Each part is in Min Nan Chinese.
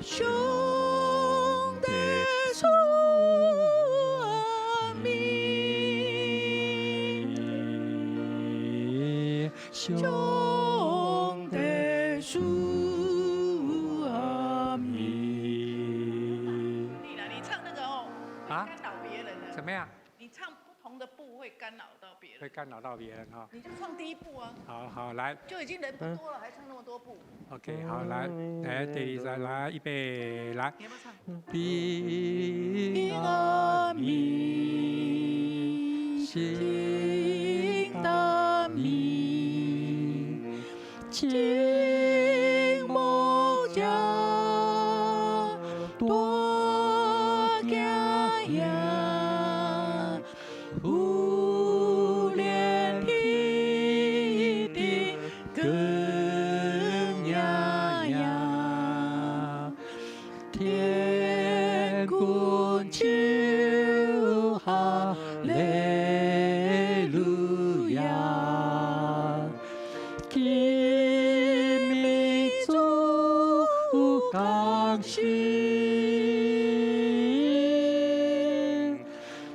上帝賜命，上帝賜命。你啦，你唱那個哦，會干擾別人的。怎麼樣？你唱不同的部會干擾到別人。會干擾到別人哈。你就唱第一部啊。好好來。就已經人不多了，還唱那麼多部。 OK，好來，來第二首來，預備來。你要不要唱？平安暝，聖誕暝，靜無遮大驚訝，復連天頂光燁燁，天軍唱哈利路亞，今暝主降生，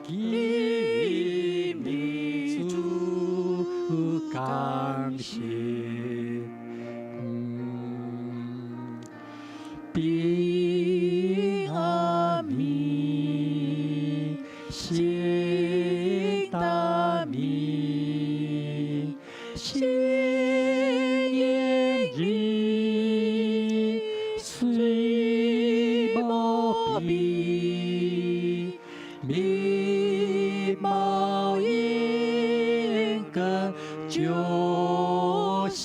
今暝主降生，平安暝，聖誕暝，新嬰兒水無比，美貌英歌就是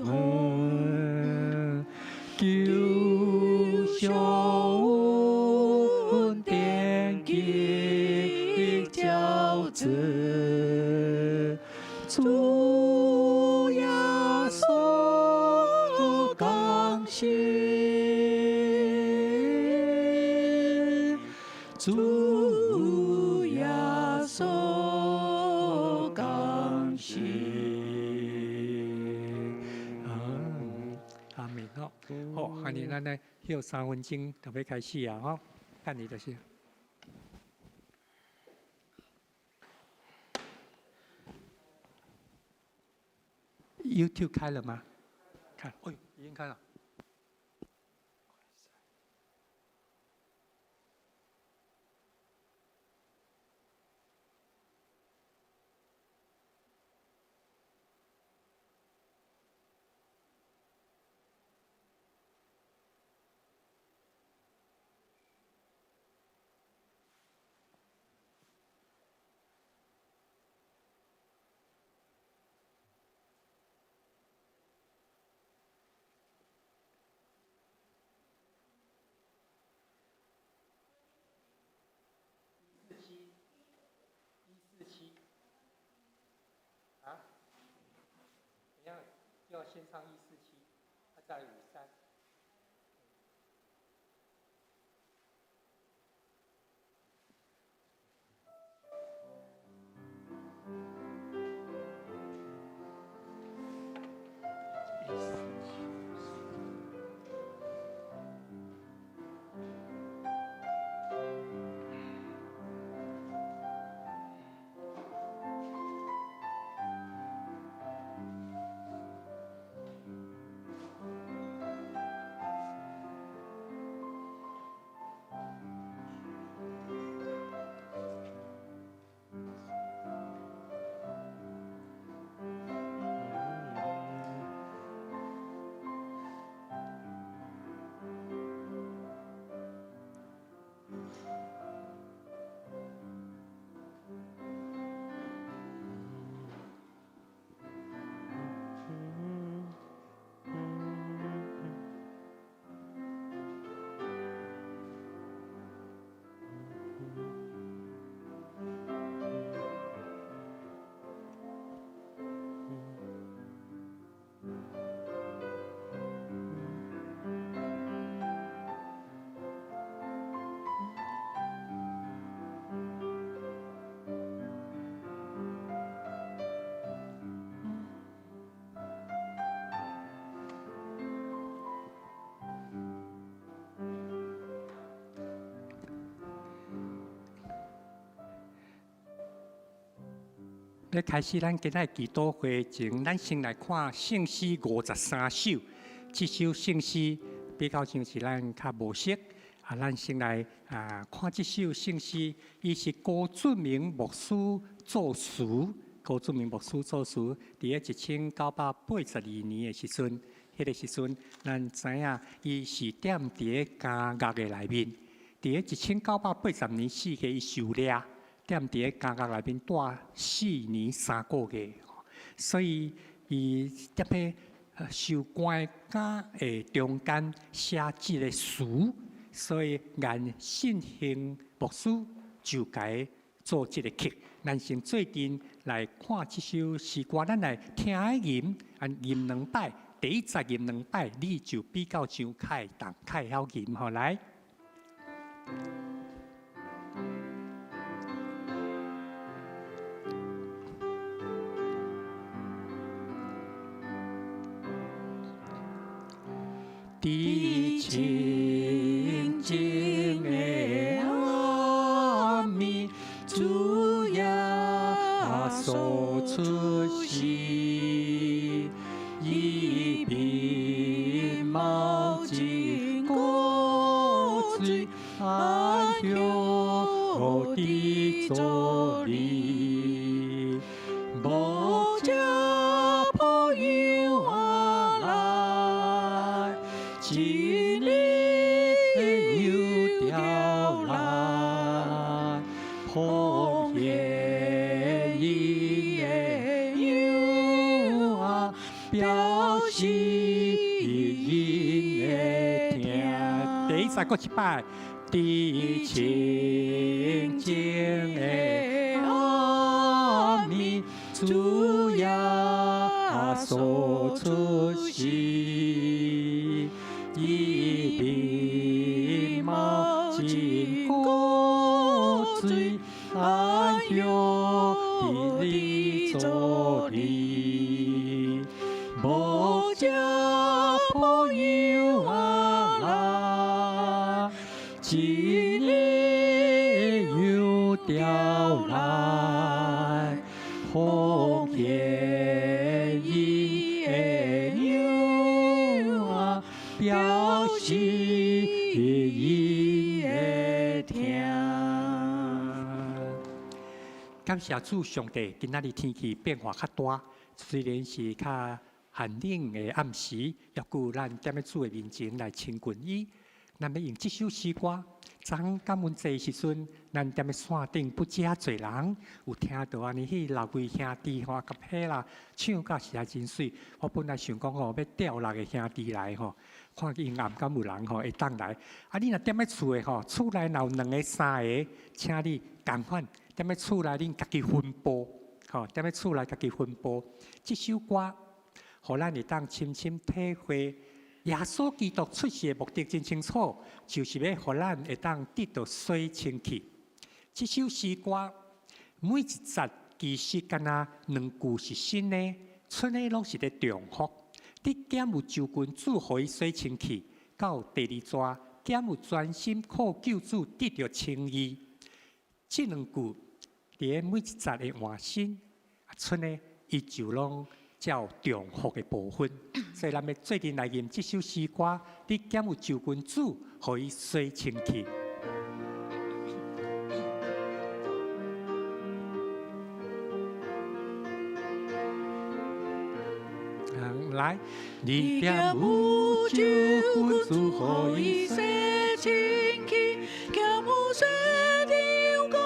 恩，求上恩典極澆賜，主耶穌降生，主耶穌降生。啊，阿門吼，好，按呢咱來歇3分鐘就欲開始啊，吼，看你就是。YouTube 開了嗎？開，哎呦，已經開了。147，啊？等下要先唱147，再53。147。欲開始咱今仔祈禱會前，咱先來看聖詩53首。這首聖詩比較像是咱較無熟，啊，咱先來啊看這首聖詩，伊是高俊明牧師作詞，高俊明牧師作詞，佇咧1982年的時陣，彼個時陣，咱知影伊是踮佇咧監獄的內面，佇咧1980年4月伊受掠。踮佇咧監獄內面蹛4年3個月，所以伊踮咧受關監的中間寫這个詞，所以顏信興牧師就共伊做這个曲。咱先做陣來看這首詩歌，咱來聽伊吟，啊吟兩擺，第一節吟兩擺，你就比較像較會當，較會曉吟吼來。佇清靜的暗暝，主耶穌出世，伊鬢毛淨膏水，安歇佇主裡，牧者抱羊仔來，一个羊著來，奉獻𪜶的羊仔，表示𪜶的疼。第一節閣一擺，佇清靜的暗暝，主耶穌出世，伊鬢毛淨膏水，安歇佇主裡，牧者抱羊仔來，一个羊著來，奉獻𪜶的羊仔，表示𪜶的疼。感謝主上帝，今仔日天氣變化較大，雖然是較寒冷的暗時，抑閣咱踮咧主的面前來親近伊。咱欲用這首詩歌，昨昏感恩祭的時陣，咱踮咧山頂不遮濟人，有聽著按呢彼六位兄弟吼，佮彼啦唱甲實在真媠。我本來想講吼，欲調六个兄弟來吼，看𪜶暗敢有人吼會當來。啊，你若踮咧厝的吼，厝內若有兩个、三个，請你仝款踮咧厝內恁家己分步，吼，踮咧厝內家己分步。這首歌，予咱會當深深體會耶穌基督出世的目的真清楚，就是欲予咱會當得著洗清氣。這首詩歌每一節其實敢若兩句是新的，賰的攏是咧重複。佇檢有救君主予伊洗清氣，到第二逝檢有專心靠救主得著稱義。這兩句佇咧每一節的換新，賰的伊就攏照重複的部分。所以咱欲做陣來吟這首詩歌，你檢有救君主予伊洗清氣。來，你檢有救君主予伊洗清氣，檢有洗掉過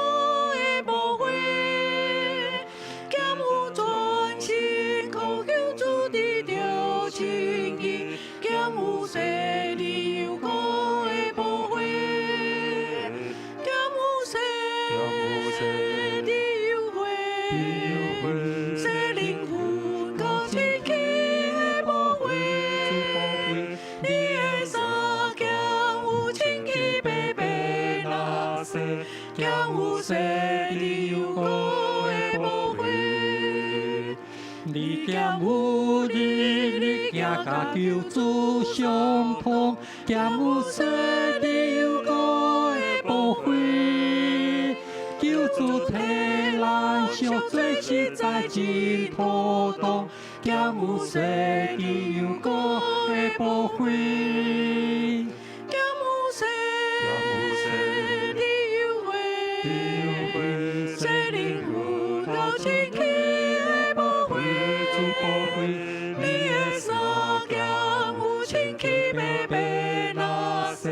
的污穢，檢有專心靠救主得著稱義，檢有洗掉過的污穢，檢有洗掉血，洗靈魂佮清氣的寶血，你的衫檢有清氣白白若雪，檢有洗掉過的污穢。你檢有日日行佮救主相通，檢有洗掉過的污穢，救主替咱贖罪。實在真妥當，減有洗滌又閣的寶血。減有洗滌油血，洗靈魂到清氣的寶血。主寶血，你的衫減有清氣白白那洗，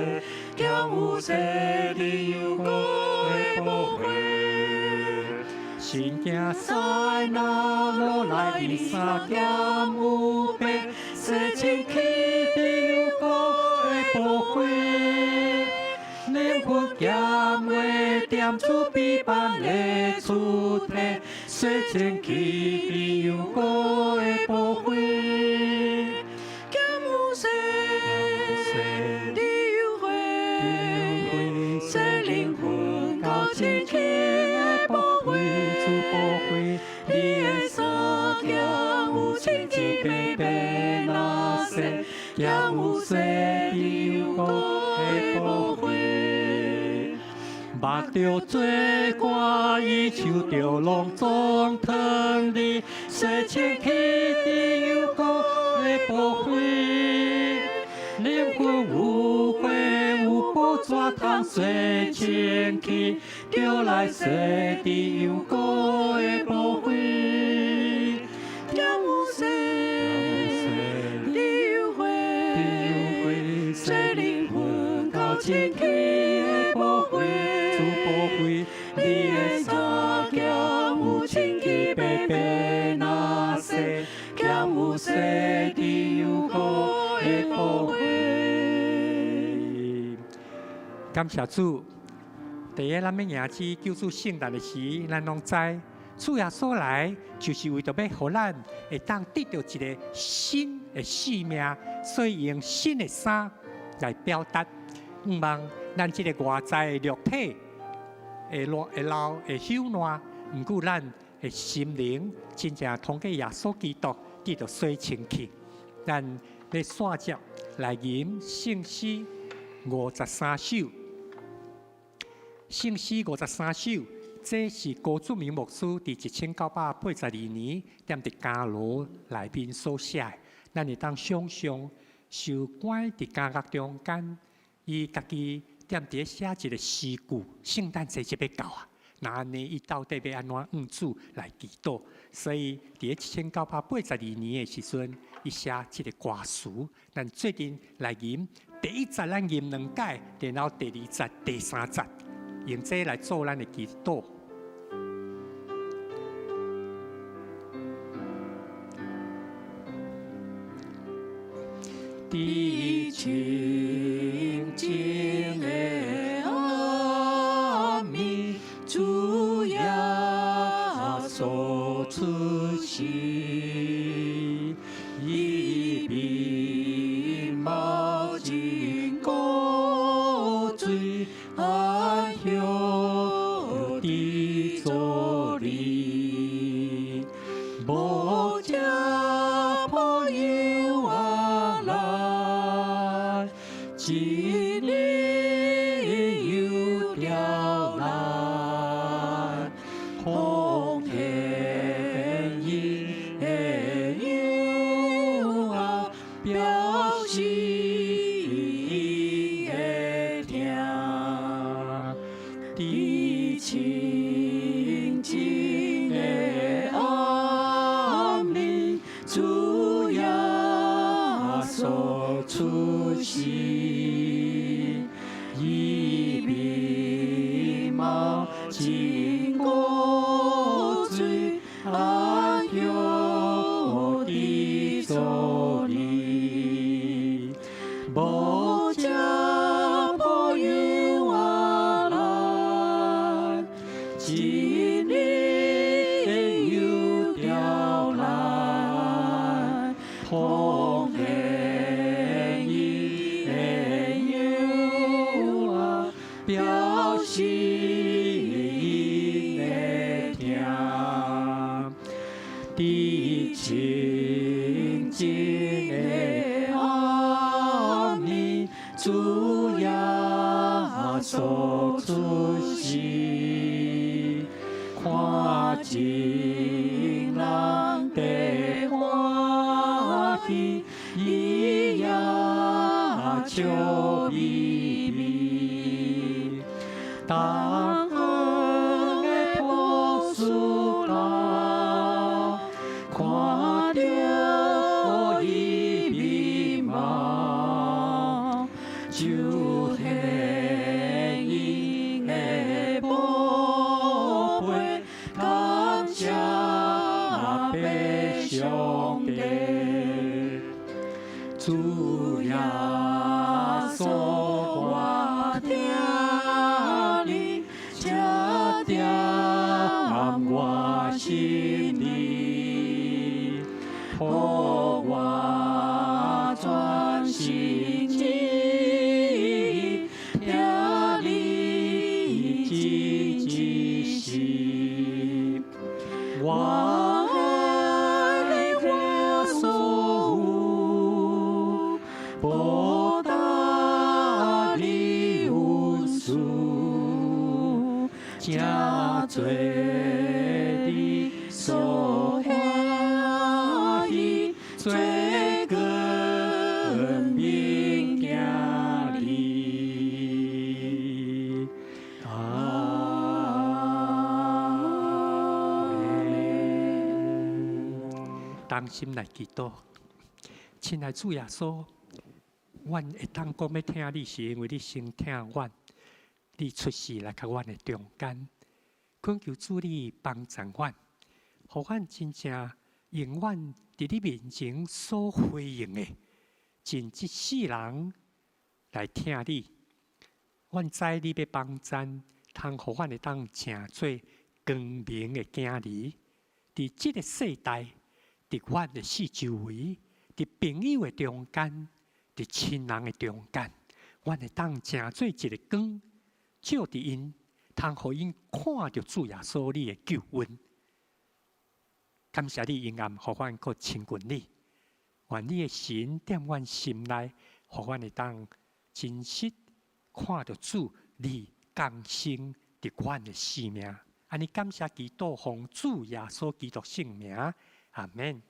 減有洗滌又閣的寶血。新囝婿若落來，你衫減有白，洗清氣的又閣的寶血。靈魂減袂掂出比般的出體，洗清氣的又閣的寶血。減有洗滌油血，洗靈魂到清氣的寶血。主寶血，你的衫減有清氣白白那洗，減有洗滌又閣的寶血。目著做歌，伊手著攏總疼你，洗清氣的又閣的寶血。靈魂有血有寶紙通洗清氣，著來洗滌又閣的寶血。減有洗滌油血，洗靈魂到清氣的寶血。主寶血，你的衫減有清氣白白那洗，減有洗滌又閣的寶血。感謝主，第一，咱欲迎接救主聖誕的時，咱攏知，主耶穌來就是為著欲予咱會當得著一个新的生命，所以用新的衫來表達，向望咱這个外在的肉體會老會老會朽爛，毋過咱的心靈真正通過耶穌基督得著洗清氣。咱欲紲接來吟聖詩53首，聖詩五十三首，這是高祖明牧師佇1982年踮佇監牢內面所寫的。咱會當想像受關佇監獄中間，伊家己踮佇咧寫一个詩句，聖誕節就欲到啊！那按呢，伊到底欲按怎向主來祈禱？所以佇咧1982年的時陣，伊寫這个歌詞。咱做陣來吟第一節，咱吟兩擺，然後第二節、第三節，用這來做咱的祈禱。佇清靜的暗暝，主耶穌出世，伊面貌真古錐，安歇佇祖裡，無食抱羊仔來，一日又調來，奉獻伊的羊仔，表示伊的疼。佇清靜的暗暝，主耶穌出世，伊面貌真古錐，安歇佇祖裡，無食抱羊仔來，一日又調來，奉獻伊的羊仔，表示伊的疼。佇清靜的暗暝，主耶穌出世，看真笑眯眯。東方的波斯人看著伊美貌，就獻𪜶的寶貝，感謝阿爸上帝。主耶穌，我疼你，這踮我心裡，予我專心志意，疼你真一世。我愛你，我所有，報答你恩賜，成做你所歡喜，做光明囝兒。阿們。同心來祈禱，親愛主耶穌，阮會當講欲疼你，是因為你先疼阮，你出世來佮阮的中間，懇求主你幫助阮，予阮真正永遠佇你面前所回應的，盡這世人來疼你。阮知你欲幫贊，通予阮會當成做光明的囝兒，佇這个世代，佇阮的四周圍，佇朋友的中間，佇親人的中間，阮會當成做一个光，照佇𪜶，通予𪜶看著主耶穌你的救恩。感謝你恩暗，予阮閣親近你，願你的神踮阮心內，予阮會當真實看著主你降生佇阮的生命。按呢感謝祈禱，奉主耶穌基督聖名，阿們。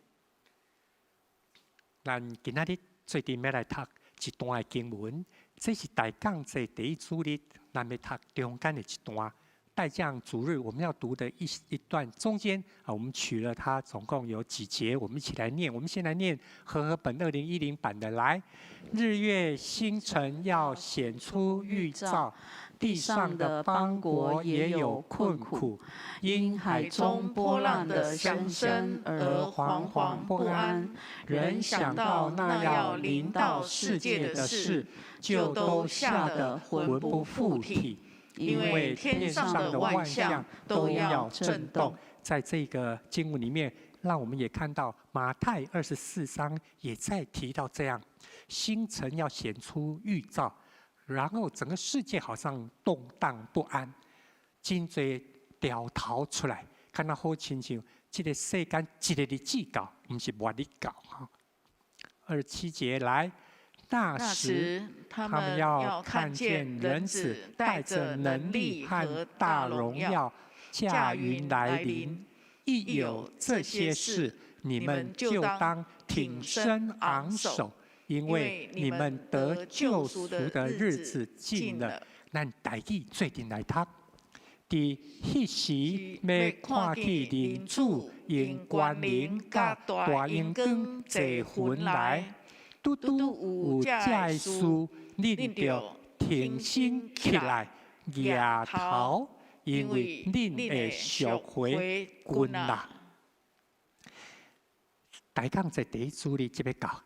咱今仔日做陣欲來讀一段的經文，這是大降節第一主日，咱欲讀中間的一段。代降主日我們要讀的一段中間啊，我們取了它總共有幾節，我們一起來念。我們先來念和合本2010版的，來：日月星辰要顯出預兆，地上的邦國也有困苦，因海中波浪的響聲而惶惶不安。人想到那要臨到世界的事，就都嚇得魂不附體。因為天上的萬象都要震動。在這個經文裡面，讓我們也看到馬太24章也在提到這樣，星辰要顯出預兆，然後整個世界好像動盪不安，真濟兆頭出來，敢若好親像這个世間一个日子到，毋是末日到哈。27節來。那時，他們要看見人子帶着能力和大榮耀駕雲來臨。一有這些事，你們就當挺身昂首，因為你們得救贖的日子近了。咱台語做陣來讀，佇彼時欲看見人子用權能佮大榮光坐雲來。拄拄有這个事，恁著挺身起來，舉頭，因為恁的贖回近啦。大降節第一主日這欲到，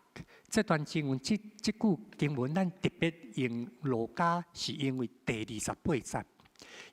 這段經文，這句經文，咱特別用路加，是因為第28節，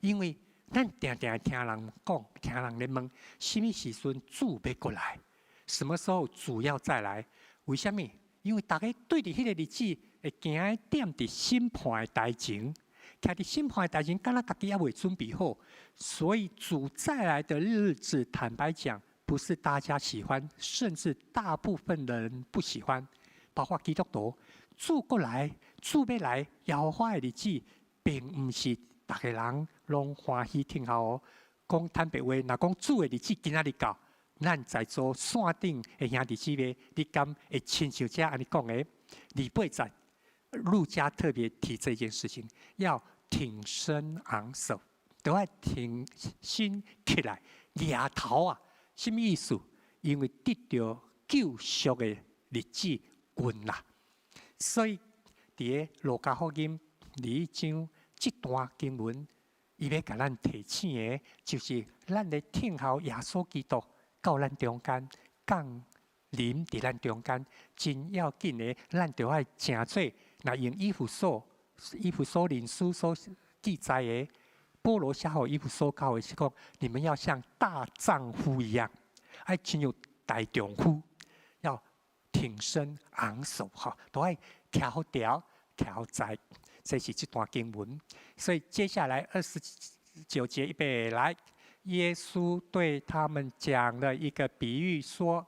因為咱定定聽人講，聽人咧問，啥物時陣主欲閣來？什麼時候主要再來？為啥物？因為逐家對佇彼个日子會驚踮佇審判的台前，徛佇審判的台前，敢若家己猶未準備好，所以主再來的日子，坦白講，不是大家喜歡，甚至大部分人不喜歡，包括基督徒。主閣來，主欲來，耶和華的日子，並毋是逐个人攏歡喜聽候哦。講坦白話，若講主的日子今仔日到，咱在座線頂的兄弟姊妹，你敢會親像這按呢講的？二八節，路加特別提這件事情，要挺身昂首，都愛挺身起來，舉頭啊！什麼意思？因為得著救贖的日子近啦，所以佇个路加福音21章這段經文，伊欲共咱提醒的，就是咱咧等候耶穌基督到咱中間降臨佇咱中間，真要緊的，咱著愛成做，若用以弗所靈書所記載的，保羅寫予以弗所教會是講，你們要像大丈夫一樣，愛親像大丈夫，要挺身昂首，吼，都愛徛好條，徛好在，這是這段經文。所以接下來29節預備來，耶穌對他們講了一個比喻，說：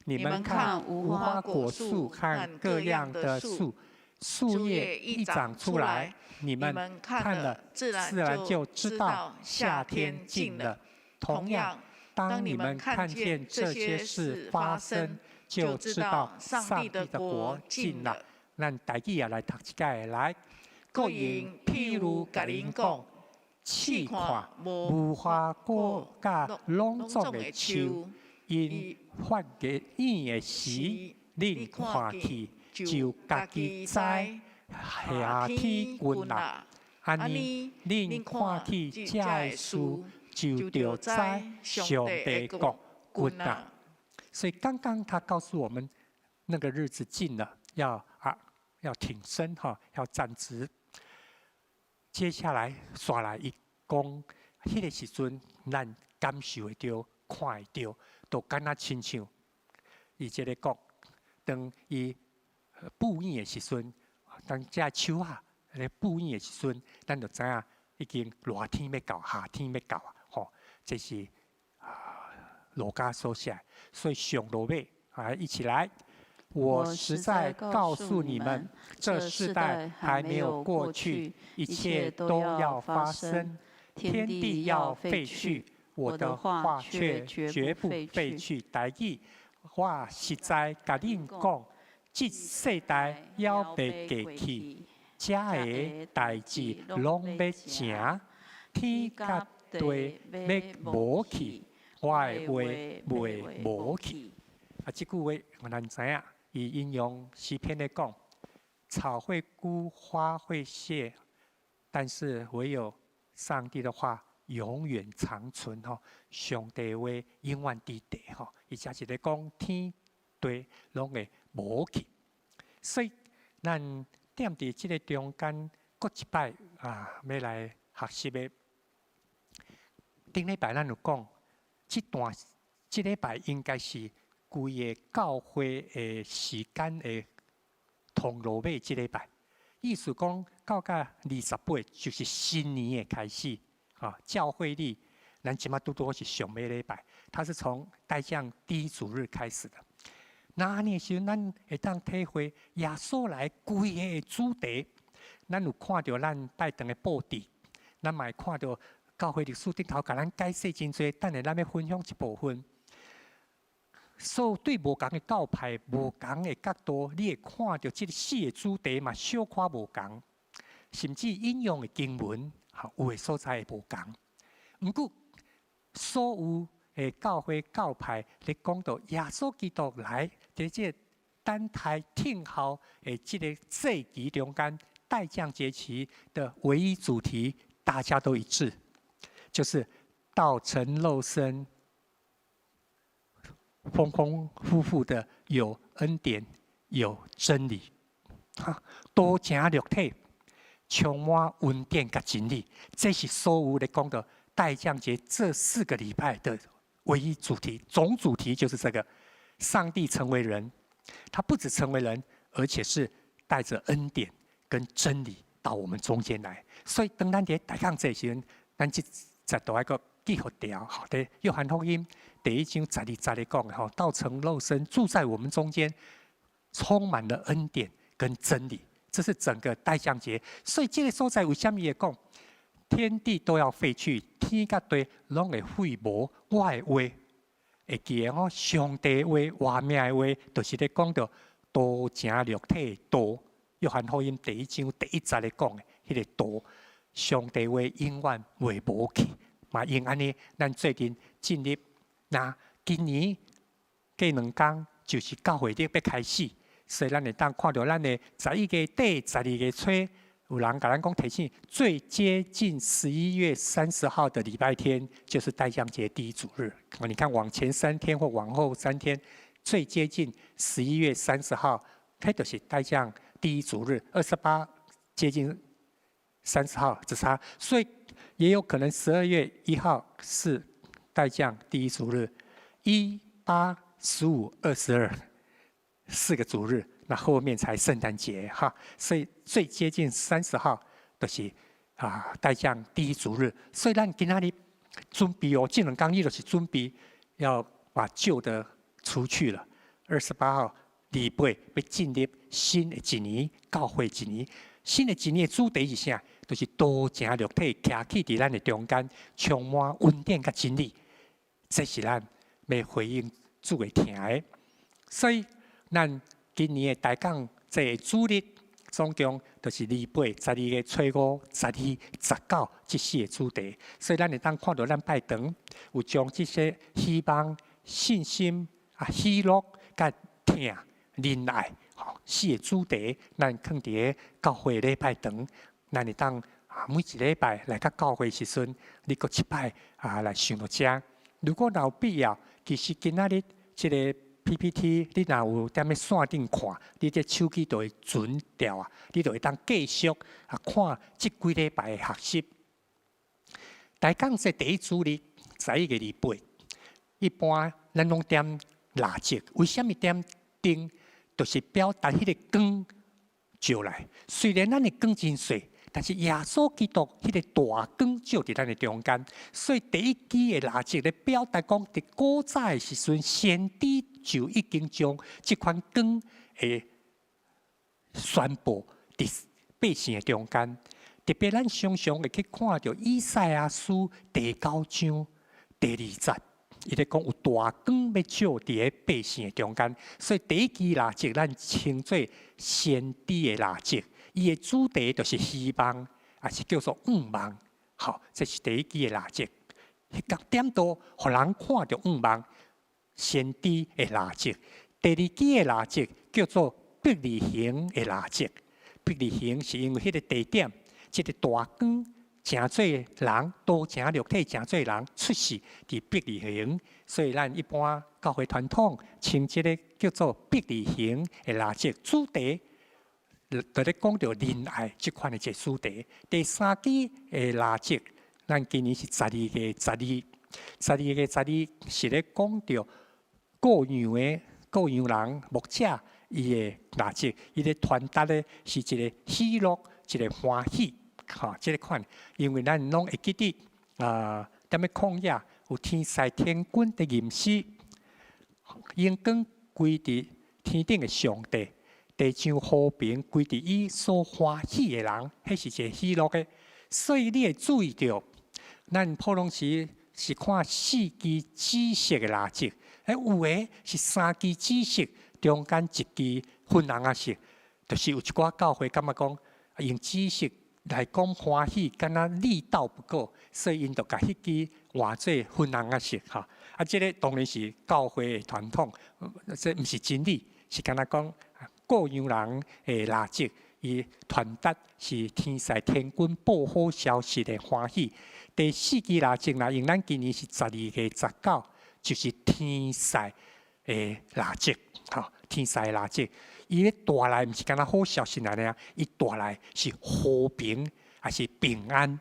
你們看無花果樹和各樣的樹，樹葉一長出來，你們看了，自然就知道夏天近了。同樣，當你們看見這些事發生，就知道上帝的國近了。咱台語也來讀一擺來，閣用譬喻共恁講，試看無花果佮攏總的樹，𪜶發芽葉的時，恁看去就家己知夏天近啦。按呢，恁看見這个事，就著知上帝國近啦。所以剛剛他告訴我們，那個日子近了，要挺身哈，要站直。接下來煞來伊講，彼个時陣咱感受會著、看會著，都敢若親像伊這个講，當伊布影的時陣，當這樹仔咧布影的時陣，咱就知影已經熱天欲到，夏天欲到啊！吼，這是啊路加所寫，所以上落尾啊，一起來。我實在告訴你們，這世代還沒有過去，一切都要發生，天地要廢去，我的話卻絕不廢去。台語，我實在共恁講，這世代猶未過去，這个代誌攏欲成，天佮地欲無去，我的話袂無去。啊，這句話咱知影，伊引用詩篇咧講，草會枯，花會謝，但是唯有上帝的話永遠長存吼。上帝話永遠佇地吼，伊這是咧講天地攏會無去。所以咱踮佇這个中間，閣一擺啊，欲來學習的。頂禮拜咱有講，這段這禮拜應該是規个教會的時間的銅鑼尾這禮拜，意思講到甲28就是新年的開始啊。教會曆咱這馬拄拄好是上尾禮拜，它是從待降第一主日開始的。那按呢時陣，咱會當體會耶穌來規个主題。咱有看著咱拜堂的布置，咱嘛會看著教會歷史頂頭共咱解釋真濟。等下咱欲分享一部分。所有對無仝的教派、無仝的角度，你會看著這个四个主題嘛，小可無仝，甚至引用的經文，吼有的所在會無仝。毋過，所有的教會教派咧講到耶穌基督來，佇這個等待聽候的這个節期中間，待降節期的唯一主題，大家都一致，就是道成肉身，豐豐富富的有恩典，有真理，哈，道成肉體，充滿恩典佮真理，這是所有咧講的待降節這4個禮拜的唯一主題，總主題就是這個：上帝成為人，他不只成為人，而且是帶着恩典跟真理到我們中間來。所以當咱佇待降節時陣，咱這節都愛閣記予牢。好的，約翰福音第1章12節咧講，吼，道成肉身住在我們中間，充滿了恩典跟真理。這是整個待降節。所以這个所在為啥物會講天地都要廢去，天佮地攏會廢無，我的話會記得吼，上帝話活命的話，就是咧講著道成肉體道。約翰福音第一章第一節咧講的彼个道，上帝話永遠袂無去，嘛用按呢，咱做陣進入。若今年過兩工就是教會日欲開始，所以咱會當看著咱的11月底、12月初，有人共咱講提醒，最接近11月30號的禮拜天，就是待降節第一主日。你看往前3天或往後三天，最接近十一月三十號，彼就是待降第一主日，28接近三十號，只差，所以也有可能12月1號是待降第一主日，1、8、15、22四個主日，那後面才聖誕節哈，所以最接近三十號就是待降第一主日，所以咱今仔日準備哦，這兩工日就是準備要把舊的除去了。28號禮拜欲進入新的一年，教會一年，新的一年的主題是啥？就是道成肉體，徛起佇咱的中間，充滿恩典佮真理。這是咱欲回應主的疼的。所以，咱今年的大講這个主日，總共就是二八、12月初五、12、19這四個主題。所以，咱會當看著咱拜堂有將這些希望、信心、喜樂、佮疼、仁愛，吼四個主題，咱囥佇个教會禮拜堂。咱會當每一禮拜來到教會時陣，你閣一擺來想著遮。如果若有必要，其實今仔日這个 PPT，你若有踮咧線頂看，你這手機就會存著啊，你就會當繼續看這幾禮拜的學習。大講這第一主日11月28，一般咱攏點蠟燭，為啥物點燈？就是表達彼个光照來。雖然咱的光真細，但是耶穌基督彼个大光照佇咱的中間，所以第一支的蠟燭咧表達講，佇古早的時陣，先知就已經將這款光會宣布佇百姓的中間。特別咱常常會去看著以賽亞書第九章第二節，伊咧講有大光欲照佇个百姓的中間，所以第一支蠟燭咱稱做先知的蠟燭。伊的主題就是希望，抑是叫做向望。好，這是第一支的蠟燭。彼個點燈，予人看著向望先知的蠟燭。第二支的蠟燭叫做伯利恆的蠟燭。伯利恆是因為彼个地點，這个大光成做人，道成肉體成做人出世佇伯利恆，所以咱一般教會傳統稱這个叫做伯利恆的蠟燭主題。就咧講著仁愛這款的一個主題。第三支的蠟燭，咱今年是十二月十二，十二月十二是咧講著羔羊的羔羊人牧者伊的蠟燭，伊咧傳達的是一個喜樂，一個歡喜，吼，這个款。因為咱攏會記得啊，踮咧曠野有天使天軍佇吟詩，榮光歸佇天頂的上帝。地上和平歸佇伊所歡喜的人，彼是一個喜樂的。所以你會注意著，咱普通時是看四支紫色的蠟燭，有的是三支紫色，中間一支粉紅仔色，就是有一寡教會感覺講用紫色來講歡喜，敢若力道不夠，所以𪜶就共彼支換做粉紅仔色吼。啊，這个當然是教會的傳統，這毋是真理，是敢若講羔羊人的蠟燭，伊傳達是天使天軍報好消息的歡喜。第四支蠟燭若用咱今年是12月19，就是天使的蠟燭，吼，天使的蠟燭，伊咧帶來毋是干焦好消息爾爾，伊帶來是和平，抑是平安。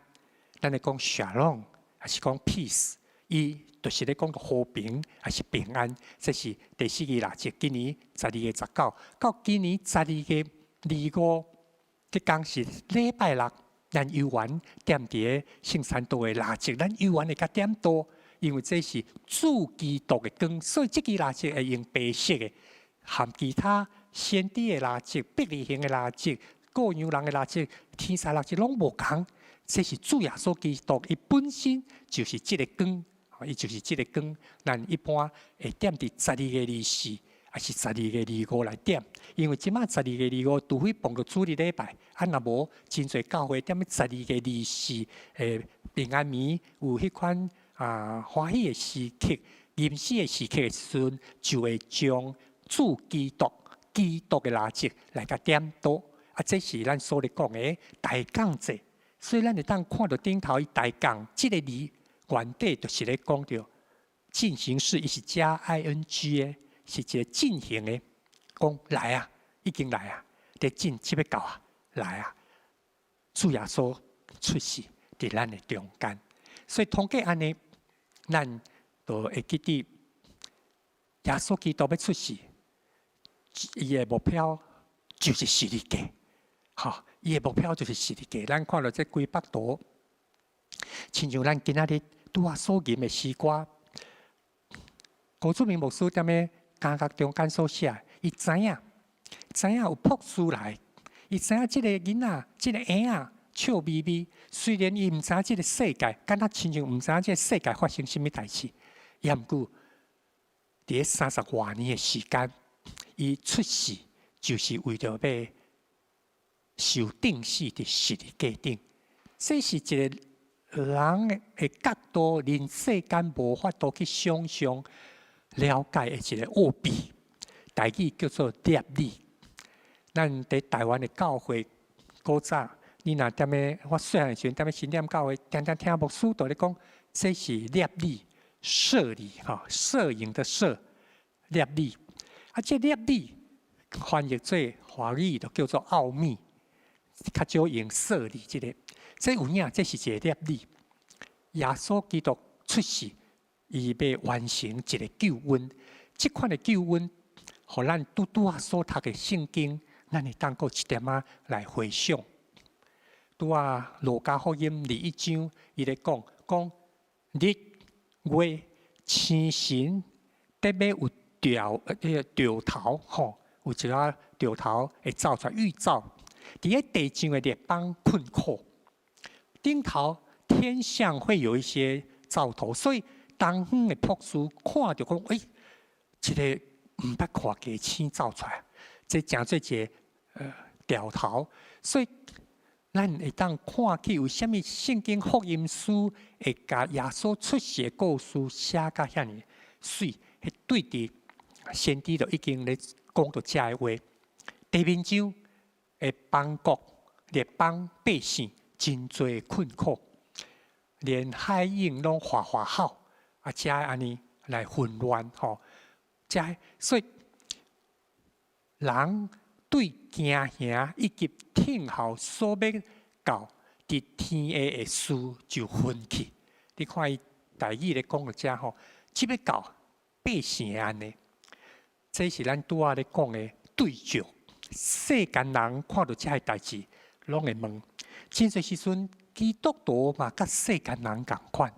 咱咧講 shalom，抑是講 peace，伊就是咧講和平，抑是平安。這是第四支蠟燭，今年十二月十九，到今年12月25，這工是禮拜六，咱猶原點佇个聖餐桌的蠟燭，咱猶原會共點燈，因為這是主基督的光，所以這支蠟燭會用白色的，含其他先知的蠟燭、伯利恆的蠟燭、羔羊人的蠟燭、天使蠟燭攏無仝。這是主耶穌基督，伊本身就是這个光，伊就是這个光。咱一般會點佇12月24，抑是12月25來點？因為這擺十二月二五，除非碰著主日禮拜，啊若無，真濟教會踮咧十二月24，平安暝有彼款啊歡喜的時刻、吟詩的時刻的時陣，就會將主基督、基督的蠟燭來共點燈。啊，這是咱所咧講的大降節。所以咱會當看著頂頭伊大降這个字，原底就是咧講著進行式，伊是加 ing 的，是一個進行的，講來啊，已經來啊，佇進這欲到啊，來啊，主耶穌出世佇咱的中間。所以通過按呢，咱就會記得耶穌基督欲出世，伊的目標就是十字架，吼，伊的目標就是十字架。咱看著這幾幅圖，親像咱今仔日拄仔所吟的詩歌，高祖明牧師踮咧監獄中間所寫，伊知影，知影有朴師來，伊知影這个囡仔，這个嬰仔笑眯眯。雖然伊毋知影這个世界，敢若親像毋知影這个世界發生啥物代誌，也毋過佇咧三十外年的時間，伊出世就是為著欲受釘死佇十字架頂。這是一個人的角度，人世間無法度去想象了解的一個奧秘。台語叫做攝理。咱佇台灣的教會古早，你若踮咧，我細漢時陣踮咧新店教會，定定聽牧師佇咧講，這是攝理、攝理吼，攝影的攝，攝理。啊，這攝理翻譯做華語就叫做奧秘，較少用攝理這個。這有影，這是一個攝理。耶穌基督出世，伊欲完成一個救恩。這款的救恩，予咱拄拄仔所讀的聖經，咱會當閣一點仔來回想。拄仔路加福音21章，伊咧講講日月星辰得欲有兆，彼个兆頭吼，有一寡兆頭會走出來預兆。佇咧地上的列邦困苦，頂頭天象會有一些兆頭，所以東方的卜師看著講，欸，這个毋捌看過星走出來，這誠做一个兆頭，所以咱會當看見為啥物聖經福音書會共耶穌出世的故事寫甲遐爾媠，彼對佇先知就已經咧講著遮个話。地面上的邦國列邦百姓真濟困苦，連海湧攏嘩嘩吼，啊，才會按呢來混亂吼，遮所以人對驚嚇以及聽候所欲到佇天下的事就昏去。你看伊台語咧講著遮吼，這欲到百姓會按呢，這是咱拄仔咧講的對照。世間人看著遮个代誌，攏會問。真濟時陣，基督徒嘛佮世間人仝款，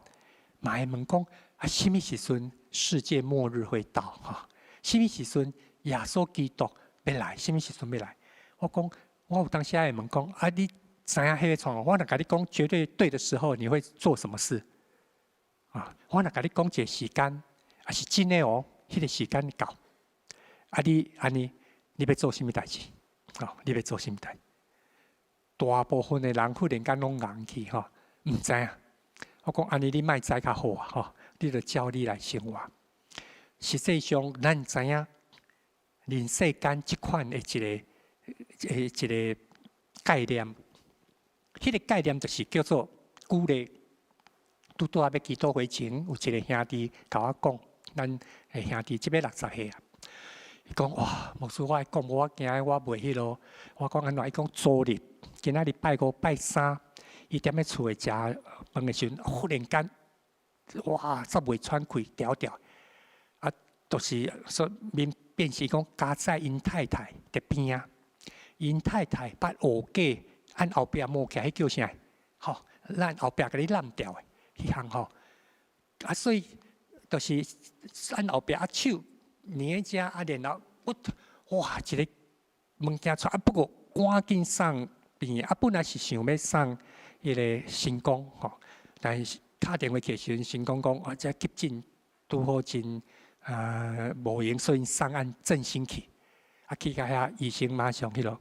嘛會問講：啊，啥物時陣世界末日會到？哈，啥物時陣耶穌基督欲來？啥物時陣欲來？我講，我有當時會問講：啊，你知影彼个創？我若共你講絕對對的時候，你會做什麼事？啊，我若共你講一個時間，啊是真的哦，彼个時間到，啊你按呢，你欲做啥物代誌？哦，你欲做啥物代誌？大部分的人忽然間攏戇去吼，毋知影。我講按呢，你莫知較好啊！吼，你著照你來生活。實際上，咱知影人世間這款的一個概念，彼个概念就是叫做舉例。拄拄仔欲祈禱會前，有一個兄弟共我講，咱的兄弟這欲60歲啊。伊講哇，牧師，我愛講，無我驚我袂彼囉。我講按怎？伊講昨日今仔日拜五拜三，伊踮咧厝內食飯的時陣，忽然間，哇，煞袂喘氣，牢牢。啊，就是說面變成講佳哉𪜶太太佇邊仔，𪜶太太捌學過按後壁摸起來，彼叫啥？吼，咱後壁共你攬牢的彼項吼。啊，所以就是按後壁啊手捏遮啊，然後我哇一个物件出來，啊不過趕緊送病院，啊本來是想欲送彼个新光吼，但是敲電話去的時陣，新光講啊，這急診拄好真啊，無閒，所以送按振興去。啊，去到遐，醫生馬上彼落，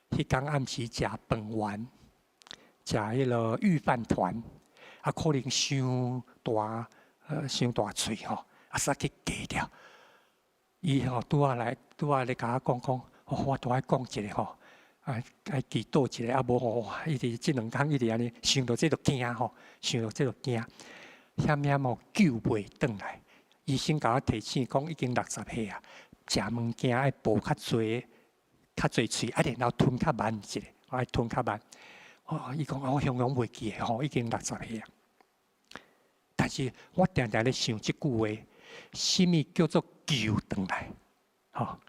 彼工暗時食飯圓，食彼落御飯團，啊，可能傷大，傷大喙吼，啊，煞去夾著。伊吼拄仔來，拄仔咧共我講講，我拄仔講一下吼，啊，愛祈禱一下，啊無吼，一直這兩工一直按呢，想著這就驚吼，想著這就驚，險險吼救袂轉來。醫生共我提醒講，已經60歲啊，食物件愛哺較濟，較濟喙，啊，然後吞較慢一下，愛吞較慢。哦，伊講我形容袂記得吼，已經六十歲啊。但是我定定咧想這句話，啥物叫做救轉來？吼，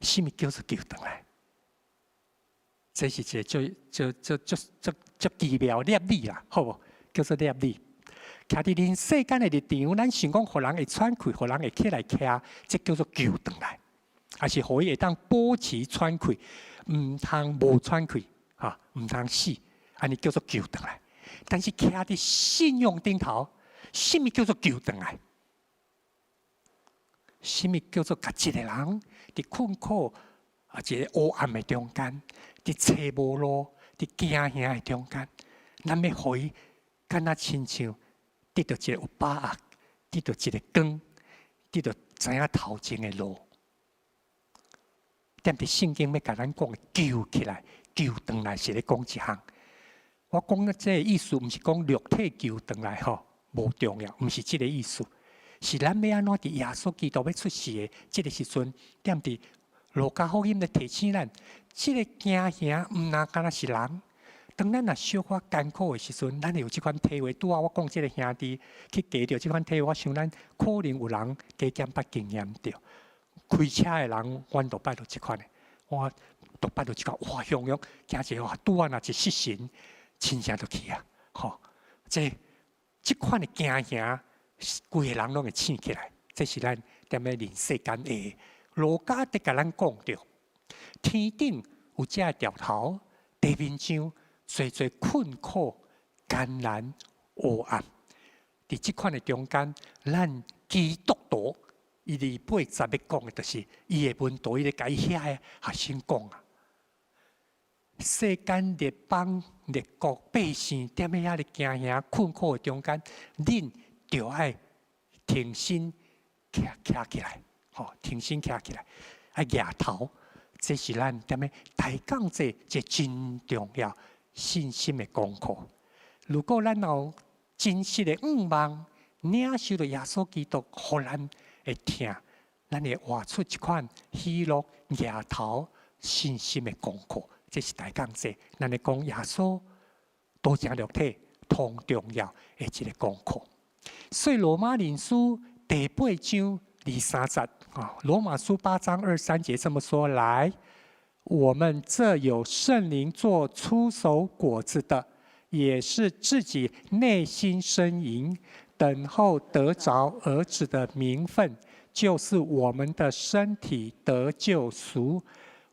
啥物叫做救轉來？這是一個足足足足足足奇妙的理啦，好無？叫做攝理。徛佇人世間的立場，咱想講，予人會喘氣，予人會起來徛，這叫做救轉來，抑是予伊會當保持喘氣，毋通無喘氣，哈，毋通死，按呢叫做救轉來。但是徛佇信仰頂頭，啥物叫做救轉來？啥物叫做共一個人佇困苦啊，一個黑暗的中間，佇揣無路、佇驚嚇的中間，咱欲予伊敢若親像得著一個有把握，得著一個光，得著知影頭前的路。踮佇聖經欲共咱講的救起來、救轉來，是咧講這項。我講的這个意思，毋是講肉體救轉來吼，無重要，毋是這个意思。是咱欲按怎佇耶穌基督欲出世的這个時陣，踮佇路加福音咧提醒咱，這個驚嚇毋若敢若是人。當咱若小可艱苦的時陣，咱會有這款體會。拄仔我講這个兄弟去加著這款體會，我想咱可能有人加減捌經驗著。開車的人，阮都捌著這款的，我都捌著這款。哇，雄雄驚一下，哇，拄仔若一失神，親像就去啊！吼，這這款的驚嚇，規個人攏會醒起來。這是咱踮咧人世間的路加佇共咱講著，天頂有這个兆頭，地面上濟濟困苦、艱難、黑暗。佇這款的中間，咱基督徒伊二八節欲講的，就是伊的門徒，伊咧共伊遐的學生講啊。世間列邦列國百姓，踮咧遐咧驚嚇困苦的中間，恁著愛挺身徛徛起來，吼，挺身徛起來，愛舉頭，這是咱踮咧大講這一個真重要信心的功課。如果咱有真實的向望，領受著耶穌基督予咱的疼，咱會活出這款喜樂舉頭信心的功課。這是大講這，咱咧講耶穌道成肉體同重要的一個功課。所以羅馬人書第八章二三節啊，羅馬書八章二三節這麼說：來，我們這有聖靈做初熟果子的，也是自己內心呻吟，等候得著兒子的名分，就是我們的身體得救贖。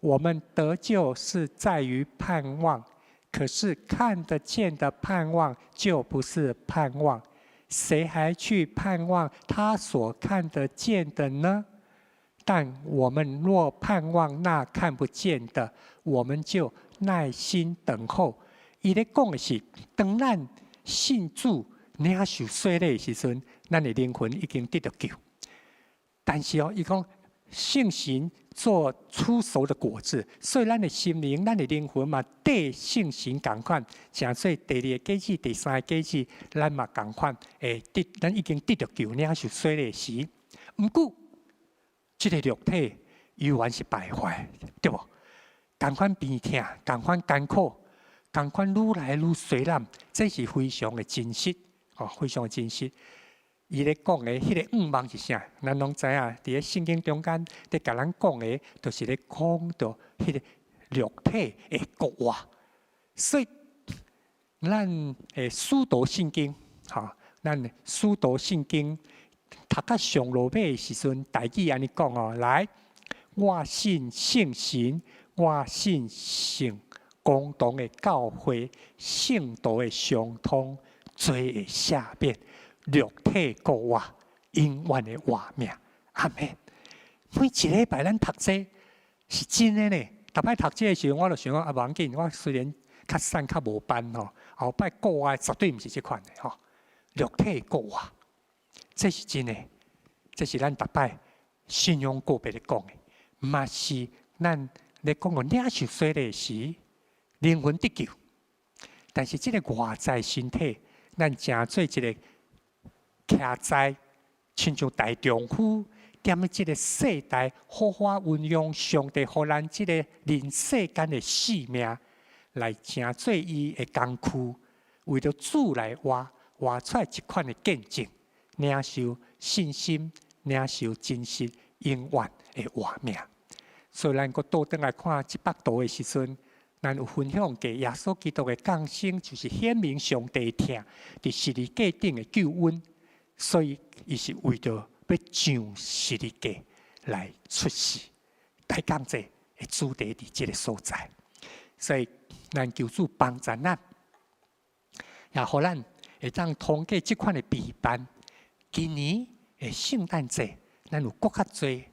我們得救是在於盼望，可是看得見的盼望就不是盼望。誰還去盼望他所看得見的呢？但我們若盼望那看不見的，我們就耐心等候。伊咧講的是，當咱信主領受洗禮的時陣，咱的靈魂已經得著救。但是哦，伊講聖神做初熟的果子，所以咱的心靈、咱的靈魂嘛，綴聖神仝款，誠做第二个果子、第三个果子，咱嘛仝款會得，咱已經得著救，領受洗禮時，毋過，這个肉體猶原是敗壞，對無？仝款病痛，仝款艱苦，仝款愈來愈衰濫，這是非常的真實，吼，非常的真實。伊咧講的彼个向望是啥？咱攏知影，佇咧聖經中間，佇共咱講的，就是咧講著彼个肉體會復活。所以，咱的使徒信經，吼，咱使徒信經讀到上落尾的時陣，大致按呢講哦，來，我信聖神，我信聖公同的教會，聖徒的相通，罪的赦免，肉體復活，永遠的活命。阿門。每一禮拜咱讀這是真的呢。逐擺讀這的時候，我就想講啊，無要緊，我雖然較瘦較無範吼，後擺顧我絕對毋是這款的吼，肉體顧我，這是真的，這是咱逐擺信仰告白咧講的，嘛是咱咧講個領受洗禮時，靈魂得救。但是這個外在身體，咱成做一個徛在，親像大丈夫，踮咧這個世代，好好運用上帝予咱這個人世間的性命，來成做伊的工具，為著主來活，活出來一款的見證，領受信心，領受真實永遠的活命。所以咱閣倒轉來看這幅圖的時陣，咱有分享過耶穌基督的降生，就是顯明上帝疼佇十字架頂的救恩，所以伊是為著欲上十字架來出世，大降節的主題佇這個所在，所以咱求主幫助咱，也予咱會當通過這款的陪伴。今年的聖誕節，咱有閣較濟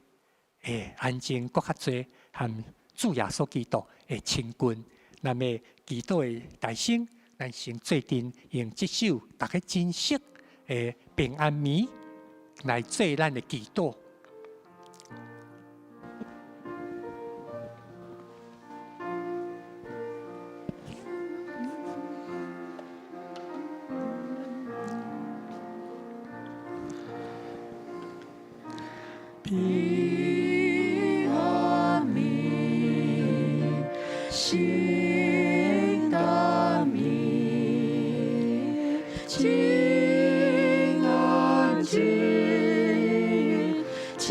的安靜，閣較濟和主耶穌基督的親近。咱欲祈禱的大聲，咱先做陣用這首大家真熟的平安暝來做咱的祈禱。平安暝，聖誕暝，真安靜，真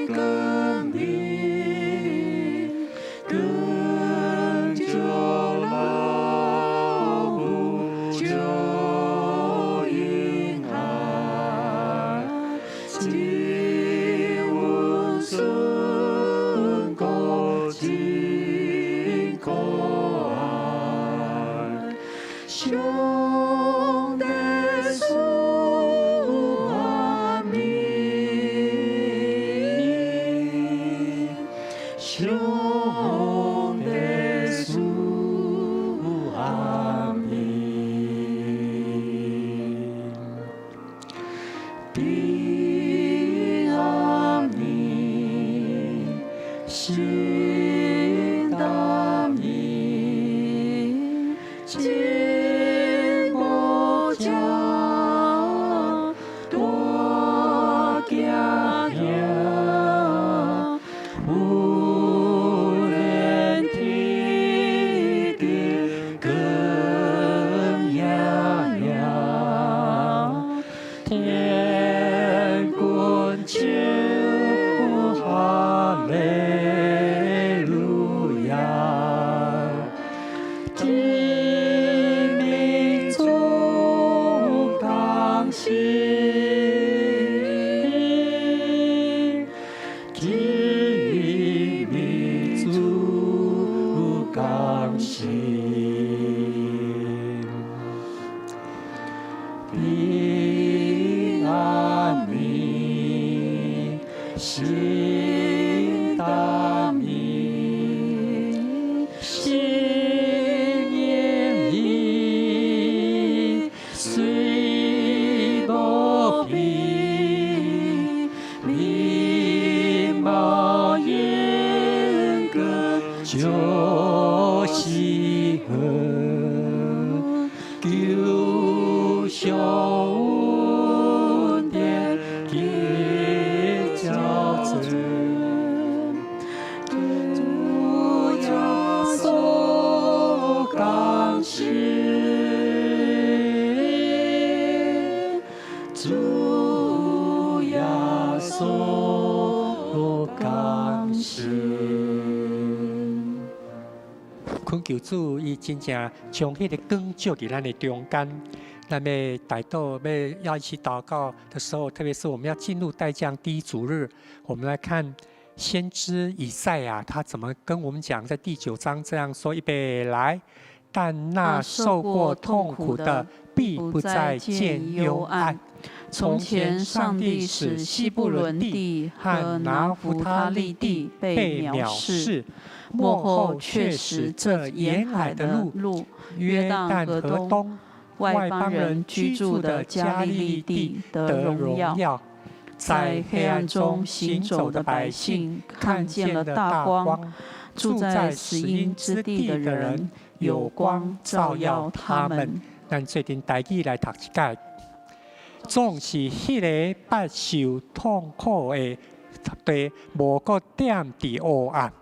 光明，光照老母救嬰孩，真溫順閣真可愛，上帝賜安暝，上帝賜安暝，平安暝，聖誕暝，真無價大驚嚇，忽然天頂光燁燁，天軍唱哈利路亞，天民主同心，天民主同心，平安暝，聖誕暝，新嬰兒水無比，美貌英歌就是好，求上恩典去照尊，主耶穌降生，主耶穌降生。懇求主，伊真正將彼個光照佇咱的中間。咱欲代禱，欲要一起禱告的時候，特別是我們要進入待降第一主日，我們來看先知以賽亞他怎麼跟我們講，在第九章這樣說：預備來，但那受過痛苦的，必不再見幽暗。從前，上帝使西布倫地和拿弗他利地被藐視，末後卻使這沿海的路、約旦河東外邦人居住的加利利地得榮耀。在黑暗中行走的百姓看見了大光，住在死蔭之地的人有光照耀他們。咱做陣台語來讀一擺。總是彼个捌受痛苦的地，無閣踮佇黑暗。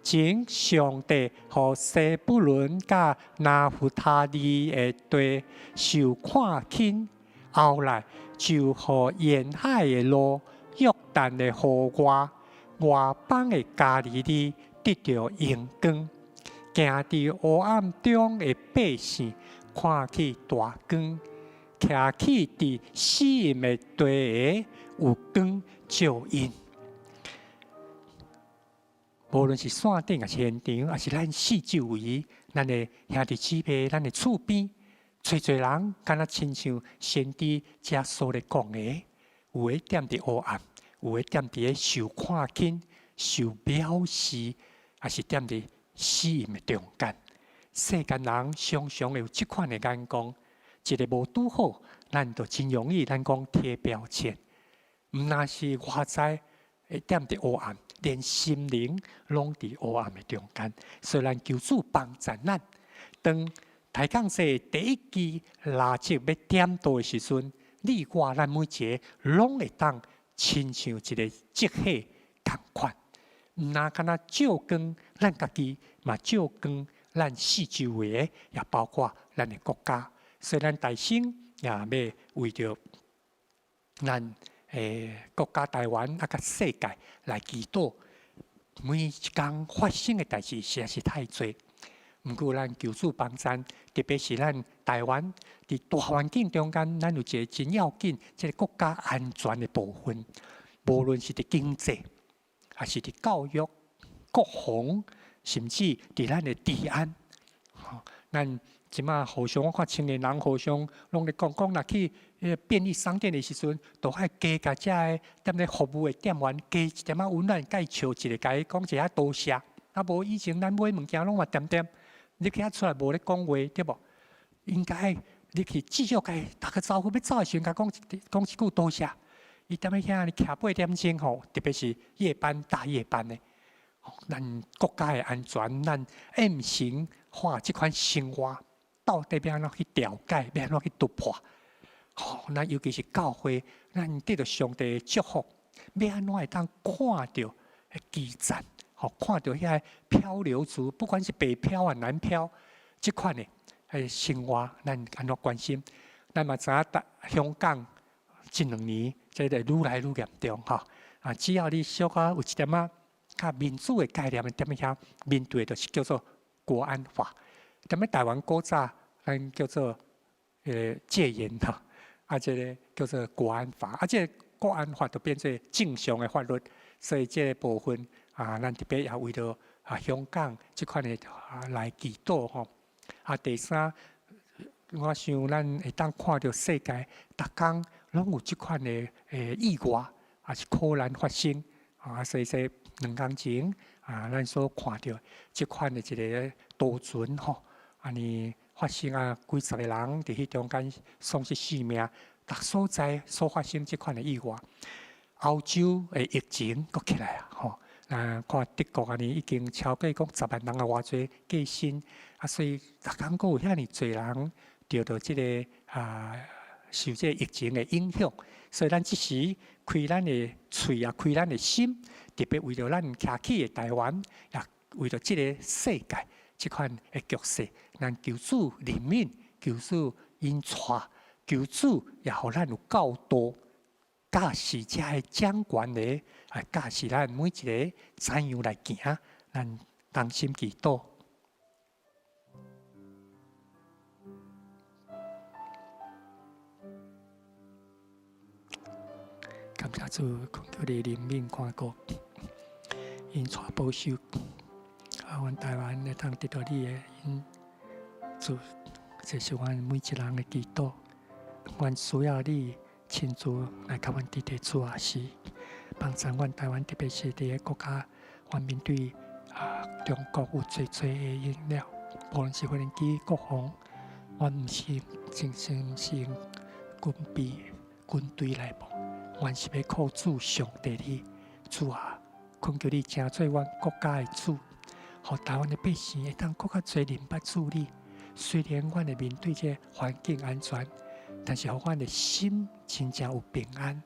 前上帝予西布倫佮拿弗他利的地受看輕，後來就予沿海的路、約旦的河外、外邦的加利利得著榮光。行佇黑暗中的百姓看見大光。徛起佇死蔭的地下，有光照𪜶。無論是線頂，抑是現場，抑是咱四周圍，咱的兄弟姊妹，咱的厝邊，濟濟人，敢若親像先知遮所咧講的，有的踮佇黑暗，有的踮佇咧受看輕、受藐視，抑是踮佇死蔭的中間。世間人常常會有這款的眼光。一个無拄好，咱就真容易咱講貼標籤。毋但是外在會踮佇黑暗，連心靈攏佇黑暗的中間。所以咱求主幫助咱。當抬槓祭第一支蠟燭欲點著的時陣，你我咱每一个攏會當親像一个燭火仝款，毋但干焦照光咱家己，嘛照光咱四周圍的，也包括咱的國家。所以咱大聲也欲為著咱國家台灣啊，佮世界來祈禱。每一工發生的代誌實在是太濟，毋過咱求主幫贊，特別是咱台灣佇大環境中間，咱有一个真要緊，這个國家安全的部分，無論是佇經濟，抑是佇教育、國防，甚至佇咱的治安，吼，咱這馬互相我看青年人互相攏咧講講，若去彼个便利商店的時陣，都愛加共遮个踮咧服務的店員加一點仔溫暖，佮伊笑一下，共伊講一下多謝。啊無以前咱買物件攏嘛恬恬，入去遐出來無咧講話，對無？應該入去至少共伊打個招呼，欲走的時陣，共講一句多謝。伊踮咧遐呢徛8點鐘吼，特別是夜班大夜班的，咱國家的安全，咱 M 型化這款生活。到底欲按怎去調解，欲按怎去突破？吼，咱尤其是教會，咱得著上帝的祝福，欲按怎會當看著基層，吼，看著遐漂流族，不管是北漂啊、南漂，這款的生活，咱按怎關心？咱嘛知影，香港這兩年這個愈來愈嚴重，吼。啊，只要你小可有一點仔較民主的概念，踮遐面對的就是叫做國安法。踮咧台灣古早，咱叫做戒嚴吼，啊，這个叫做國安法，啊，這个國安法就變做正常的法律，所以這个部分啊，咱特別也為著啊香港這款的啊來祈禱吼。啊，第三，我想咱會當看著世界逐工攏有這款的意外，抑是苦難發生啊，所以說兩工前啊，咱所看著這款的一个渡船吼。按呢發生啊，幾十个人佇彼中間喪失性命，逐所在所發生這款的意外。歐洲的疫情閣起來啊，吼！啊，看德國按呢已經超過講10萬人啊，偌濟過身啊，所以逐工閣有遐爾濟人著著這个啊受這个疫情的影響，所以咱這時開咱的喙啊，開咱的心，特別為著咱徛起的台灣，也為著這个世界。這款的局勢，咱求主憐憫，求主引帶，求主也予咱有教導，教示遮个掌權的，啊，教示咱每一个怎樣來行，咱同心祈禱。感謝主，懇求你憐憫看顧，引帶保守。啊，阮台灣會當得著你的恩主，這是阮每一人的祈禱。阮需要你親自來共阮佇佇主啊，是幫助阮台灣，特別是佇个國家，阮面對啊中國有濟濟的影響，無論是無人機、國防，阮毋是真正是用軍備、軍隊來防，阮是欲靠主上帝你，主啊，懇求你成做阮國家的主，予台灣的百姓會當閣較濟認捌主你。雖然阮會面對這環境安全，但是予阮的心真正有平安，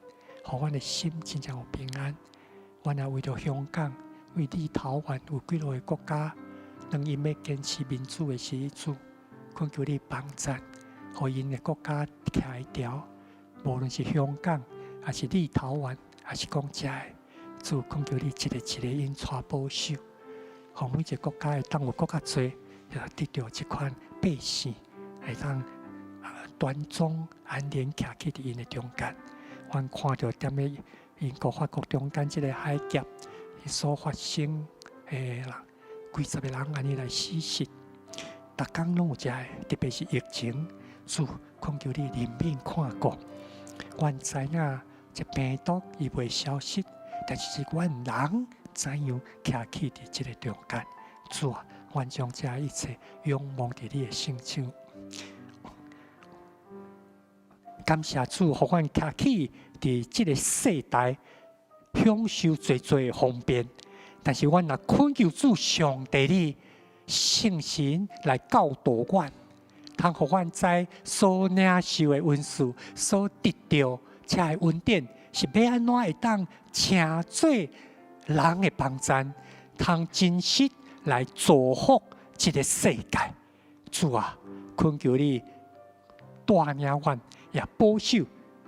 予阮的心真正有平安。阮也為著香港、為立陶宛有幾落個國家，當𪜶欲堅持民主的時，主懇求你幫贊，予𪜶的國家徛會牢。無論是香港，抑是立陶宛，抑是講遮的，主懇求你一个一个𪜶帶保守，予每一个國家會當有閣較濟，得著這款百姓會當端莊安然徛起佇𪜶的中間。阮看著踮咧英國、法國中間這个海峽所發生的人，幾十个人按呢來死失，逐工攏有遮个，特別是疫情，主懇求你憐憫看顧。阮知影這病毒伊袂消失，但是是阮人怎樣徛起佇這个中間。主啊，阮將這一切仰望佇你的聖手。感謝主，予阮徛起佇這个世代，享受濟濟的方便。但是阮若懇求主上帝你聖神來教導阮，通予阮知所領受的恩賜，所得著這个恩典，是欲按怎會當成做人的幫贊，通真實來造福這个世界。主啊，懇求你帶領阮，也保守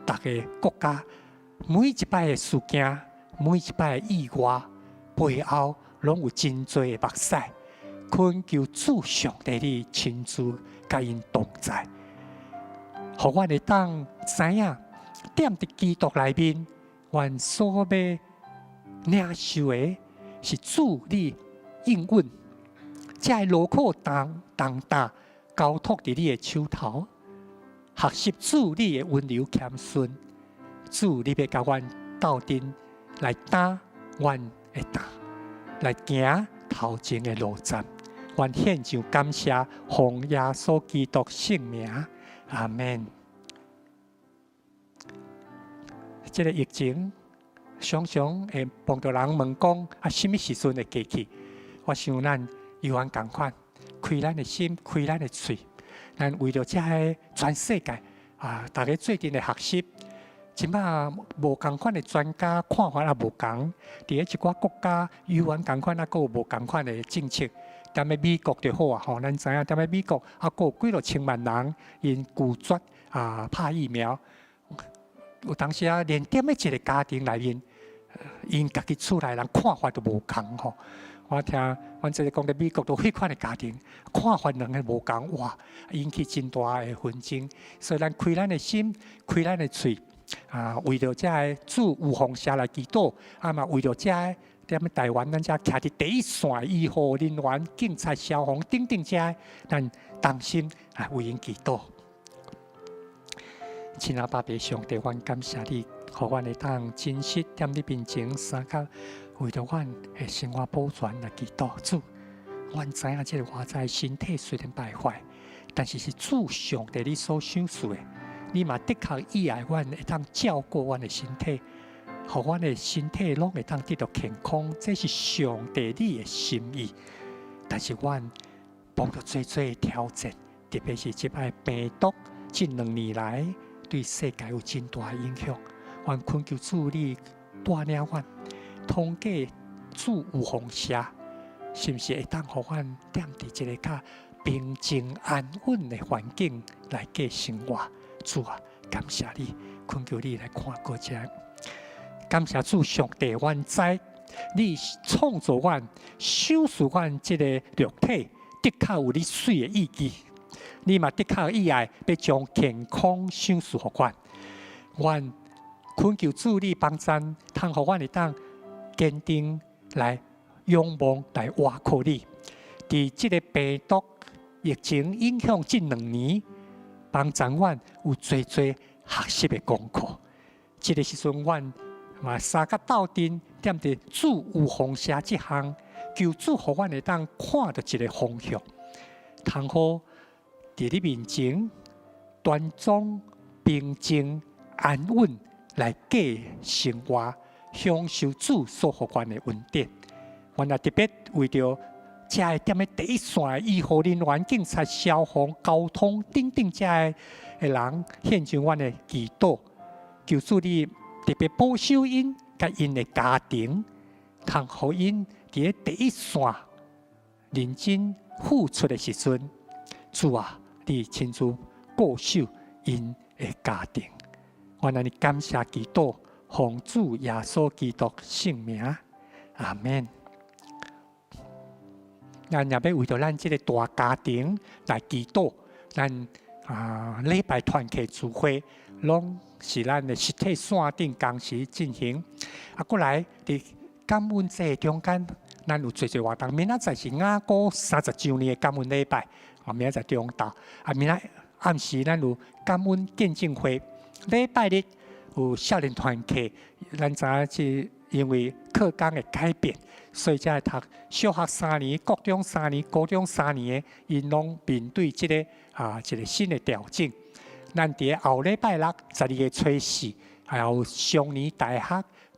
逐个國家每一擺的事件，每一擺的意外背後，攏有真濟的目屎。懇求主上帝你親自共𪜶同在，予阮會當知影，踮佇基督內面，阮所欲領受的是主你應允，這个勞苦重重擔交託佇你的手頭，學習主你的溫柔謙遜，主你欲共阮鬥陣來擔阮的擔，來行頭前的路站。阮獻上感謝，奉耶穌基督聖名，阿門。這个疫情常常會碰著人問講啊，啥物時陣會過去？我想咱猶原仝款，開咱的心，開咱的喙，咱為著遮个全世界啊，逐家做陣來學習。這馬無仝款的專家看法也無仝，佇咧一寡國家猶原仝款，抑閣有無仝款的政策。踮咧美國就好啊，吼，咱知影踮咧美國抑閣有幾若千萬人𪜶拒絕啊拍疫苗。有當時啊，連踮咧一个家庭內面，𪜶家己厝內人看法都無仝吼。我聽阮這个講咧美國都彼款的家庭，看法兩个無仝，哇，引起真大的紛爭。所以咱開咱的心，開咱的喙，啊，為著遮个主有風聲來祈禱，啊嘛為著遮个踮咧台灣，咱遮徛佇第一線的醫護人員、警察、消防等等遮个，咱同心來為𪜶祈禱。親愛爸爸上帝，阮感謝你，予阮會當真實踮你面前相佮，為著阮的生活保全來祈禱。主，阮知影這个外在身體雖然敗壞，但是是主上帝你所賞賜的，你嘛的確意愛阮會當照顧阮的身體，予阮的身體攏會當得著健康，這是上帝你的心意。但是阮碰著濟濟的挑戰，特別是這擺病毒，這2年來對世界有真大的影響。阮懇求主你帶領阮，通過主有風聲，是毋是會當予阮踮佇一个較平靜安穩的環境來過生活？主啊，感謝你，懇求你來看顧這。感謝主上帝，阮知你創造阮、賞賜阮這个肉體，的確有你媠的意義。你嘛的確意愛欲將健康賞賜予阮。阮懇求主你幫贊，通予阮會當堅定來仰望、來倚靠你。佇這个病毒疫情影響這2年，幫助阮有濟濟學習的功課。這个時陣，阮嘛相佮鬥陣，踮佇主有風聲這項，求主予阮會當看著一个方向，通好佇你面前端莊、平靜、安穩來過生活，享受主所予阮的恩典。阮也特別為著遮个踮咧第一線的醫護人員、警察、消防、交通等等遮个的人，獻上阮的祈禱，求主你特別保守𪜶佮𪜶的家庭，通予𪜶佇咧第一線認真付出的時陣，主啊，你親自顧守𪜶的家庭。阮按呢感謝祈禱，奉主耶穌基督聖名，阿門。咱也欲為著咱這个大家庭來祈禱，咱啊禮拜團契聚會，攏是咱的實體線頂同時進行。啊，過來佇感恩節中間，咱有濟濟活動。明仔載是雅歌30週年的感恩禮拜，啊，明仔載中晝。啊，明仔暗時咱有感恩見證會。禮拜日有少年團契，咱知影是因為課綱的改變，所以才會讀小學三年、國中三年、高中三年的，𪜶攏面對這个啊一个新的調整。咱佇後禮拜六12月初4，還有雙年大學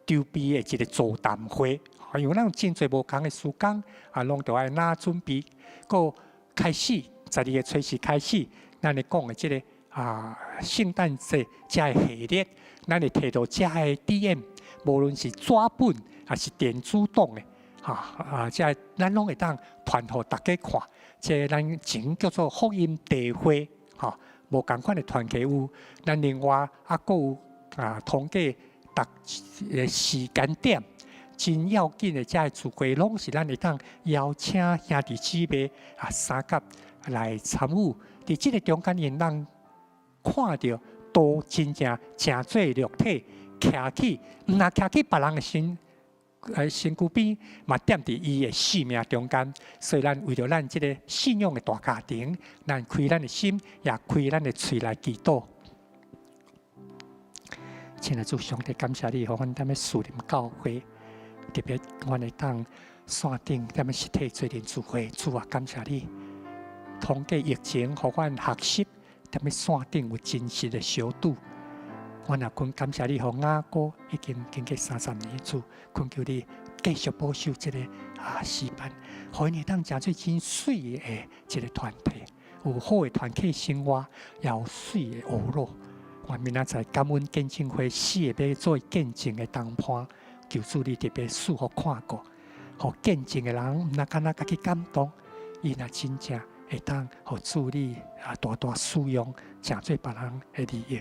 籌備的一个座談會，因為咱有真濟無仝的事工，啊，攏著愛哪準備。閣開始12月初4開始，咱會講的這个啊聖誕節遮个系列，咱會提著遮个 DM，無論是紙本抑是電子檔的，哈啊，遮咱攏會當傳予大家看。這个咱前叫做福音地會，吼，無仝款的團契有，咱另外啊，閣有啊，通過逐个時間點，真要緊的遮个聚會，攏是咱會當邀請兄弟姊妹啊，相佮來參與。佇這个中間，𪜶通看著道真正成做肉體，徛起，毋若徛去別人的身軀邊，嘛踮佇伊的生命中間。所以咱為著咱這个信仰的大家庭，咱開咱的心，也開咱的喙來祈禱。親愛的主上帝，感謝你，予阮踮咧樹林教會，特別阮會當線頂踮咧實體做陣聚會。主啊，感謝你，通過疫情，予阮學習踮咧線頂有真實的相拄。阮也懇感謝你，予雅歌已經經過30年，主懇求你繼續保守這个啊詩班，予𪜶會當成做真媠的一个團體，有好的團體生活，也有媠的學路。阮明仔載感恩見證會四个欲做見證的同伴，求主你特別賜福看顧，予見證的人毋若干焦家己感動，伊若真正會當予主你啊大大使用，成做別人的利益。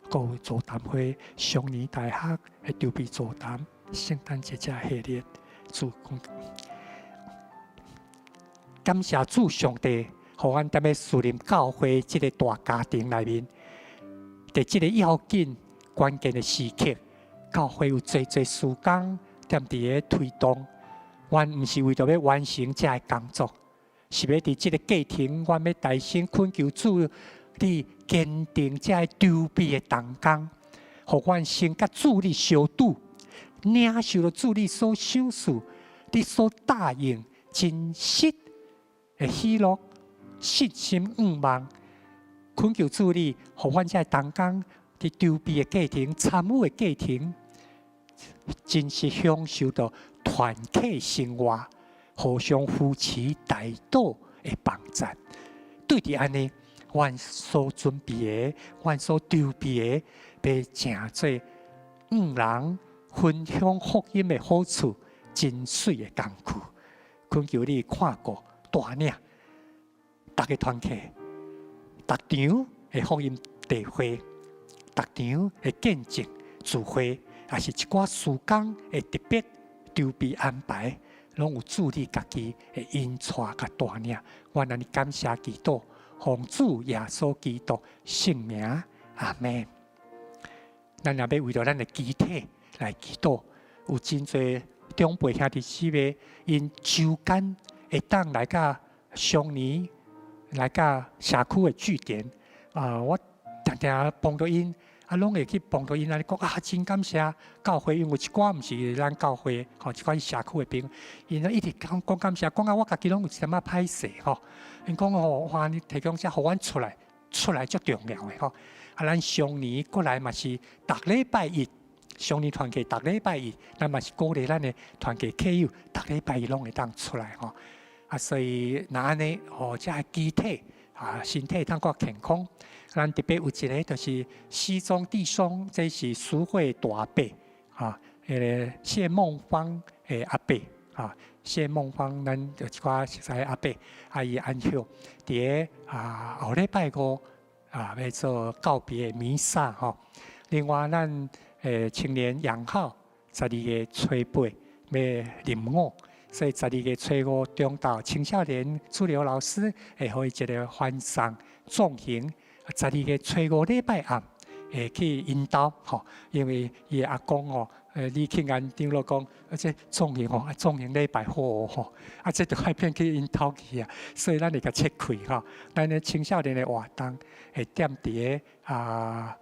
閣有座談會、雙年大學的籌備座談、聖誕節這系列，主講感謝主上帝，予阮踮咧樹林教會這个大家庭內面，佇這个要緊關鍵的時刻，教會有濟濟事工踮佇咧推動。阮毋是為著欲完成這个工作，是欲佇這个過程，阮欲大聲懇求主，你堅定這个籌備的同工，予阮先佮主你相拄，領受著主你所賞賜、你所答應真實的喜樂、信心、向望。懇求主你，予阮這个同工佇籌備的過程、參與的過程，真實享受著團契生活、互相扶持、代禱的幫贊。對佇按呢，阮所準備的、阮所籌備的，欲成做向人分享福音的好處，真媠的工具。懇求你看顧帶領，逐个團契、逐場的福音地會、逐場的見證聚會，抑是一寡事工的特別籌備安排，攏有主你家己的引帶佮帶領。阮按呢感謝祈禱，奉主耶穌基督聖名，阿門。咱也欲為著咱的肢體來祈禱，有真濟長輩兄弟姊妹，𪜶週間會當來佮雙年來佮社區的據點啊，我定定碰著𪜶，啊，攏會去碰著𪜶按呢講啊，真感謝教會，因為有一寡毋是咱教會，吼，一寡是社區的朋友，𪜶一直講講感謝，講到我家己攏有一點仔歹勢吼。𪜶講吼，哇，你提供遮予阮出來，出來足重要的吼。啊，咱雙年過來嘛是逐禮拜一，雙年團契逐禮拜一，咱嘛是鼓勵咱的團契客友，逐禮拜一攏會當出來吼。啊，所以若按呢，予遮个肢體啊，身體通較健康。咱特別有一个就是西裝弟兄，這是書會大伯啊，彼个謝夢芳的阿伯啊，謝夢芳，咱有一寡熟似阿伯，啊伊安息，佇个啊後禮拜五啊欲做告別彌撒吼。另外，咱青年楊浩12月初八欲入伍。所以12月初五中晝，青少年主流老師會予伊一个歡送送行。12月初五禮拜暗會去𪜶兜吼，因為伊的阿公吼，李慶安長老講，啊這送行吼，啊送行禮拜好吼，啊這就愛變去𪜶兜去啊，所以咱會共切開吼。咱的青少年的活動會踮佇个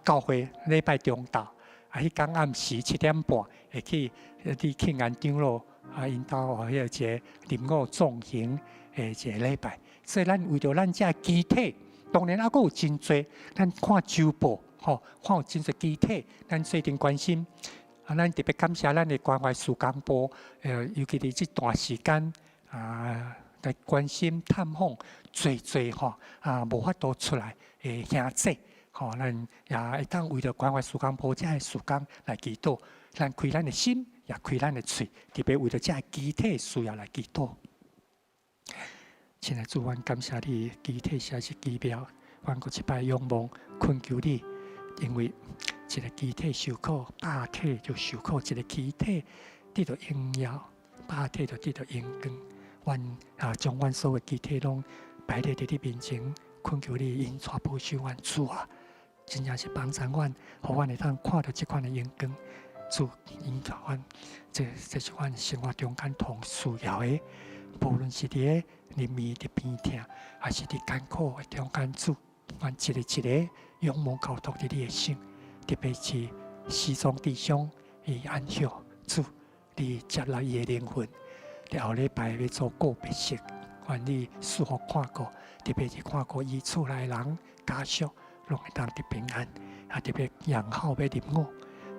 教會禮拜中晝，啊，彼工暗時7點半會去李慶安長老啊𪜶兜吼，彼個一個入伍送行的一个禮拜。所以咱為著咱遮肢體，當然猶閣有真濟，咱看週報吼，看有真濟肢體，咱做陣關心。啊，咱特別感謝咱的關懷事工部，尤其佇這段時間啊，來關心探訪濟濟吼啊，無法度出來的兄弟，吼，咱也會當為著關懷事工部遮的事工來祈禱，咱開咱的心，也開咱的喙，特別為著遮肢體需要來祈禱。親愛主，阮感謝你，肢體實在是奇妙。阮閣一擺仰望懇求你，因為一个肢體受苦，百體就受苦；一个肢體得著榮耀，百體就得著榮光。阮啊，將阮所有肢體攏擺佇佇你面前，懇求你引帶保守阮主啊！真正是幫助阮，予阮會當看著這款的榮光。主引導阮，這是阮生活中間同需要的。無論是佇咧入眠佇病痛，還是佇艱苦的中間，主，阮一个一个仰望交託佇你的手，特別是西裝弟兄伊安息，主，你接納伊的靈魂，佇後禮拜欲做告別式，願你賜福看顧，特別是看顧伊厝內人家屬，攏會當得平安。啊，特別楊浩欲入伍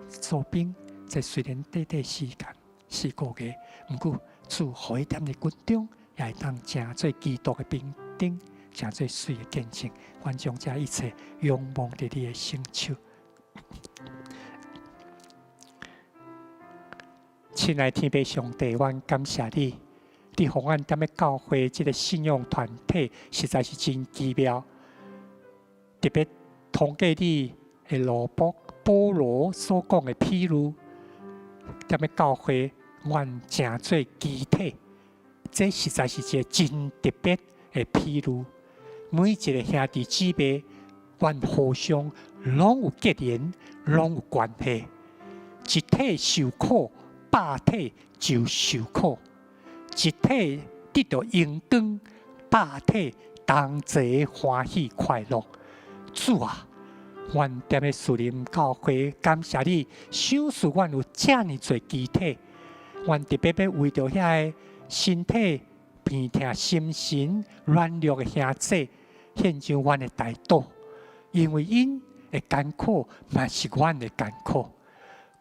做兵，這雖然短短時間4個月，毋過主予伊踮佇軍中，也會當成做基督的兵丁，成做水的見證。阮將這一切仰望佇你的聖手。親愛天父上帝，阮感謝你，你予阮踮咧教會這个信仰團體，實在是真奇妙。特別通過你的奴僕保羅所講的譬喻，踮咧教會，阮成做肢體，這實在是一个真特別的譬喻。每一个兄弟姊妹，阮互相攏有結連，攏有關係。一體受苦，百體就受苦；一體得著榮光，百體同齊歡喜快樂。主啊，阮踮咧樹林教會，感謝你賞賜阮有遮爾濟肢體。阮特別欲為著遐个身體病痛、心神軟弱的兄弟，獻上阮的代禱，因為𪜶的艱苦嘛是阮的艱苦。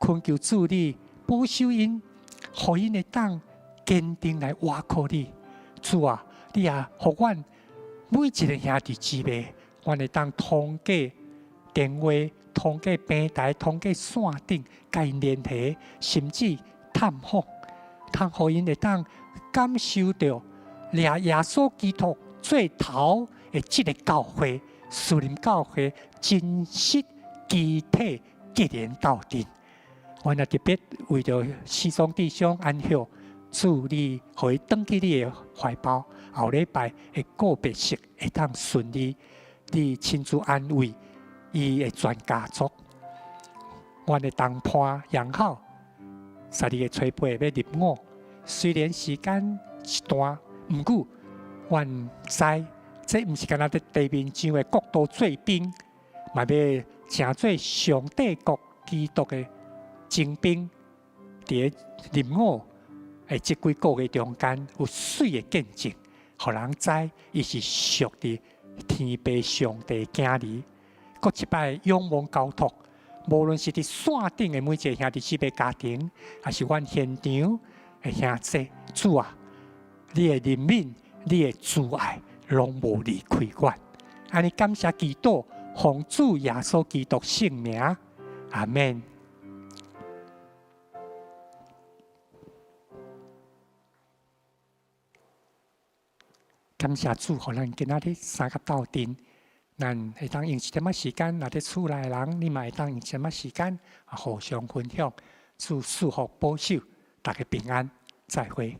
懇求主你保守𪜶，予𪜶會當堅定來倚靠你。主啊，你也予阮每一个兄弟姊妹，阮會當通過電話、通過平台、通過線頂，共𪜶聯繫，甚至探訪，通予𪜶會當感受著掠耶穌基督做頭的這个教會，樹林教會真實肢體結連鬥陣。阮也特別為著西裝弟兄安息，主你予伊轉去你的懷抱，後禮拜的告別式會當順利，你親自安慰伊的全家族。阮的同伴楊浩，12月初八欲入伍，雖然時間一段，毋過阮知這毋是干焦佇地面上的國度做兵，嘛欲成做上帝國基督的精兵，佇咧任我的這幾個月中間，有媠的見證，予人知伊是屬佇天父上帝囝兒。閣一擺仰望交託，無論是佇線頂的每一个兄弟姊妹家庭，抑是阮現場的兄弟，主啊，你的憐憫、你的慈愛，攏無離開阮。按呢感謝祈禱，奉主耶穌基督聖名，阿們。感謝主，予咱今仔日三甲鬥陣，咱會當用一點仔時間，若佇厝內的人，你嘛會當用一點仔時間，互相分享，主賜福保守，大家平安，再會。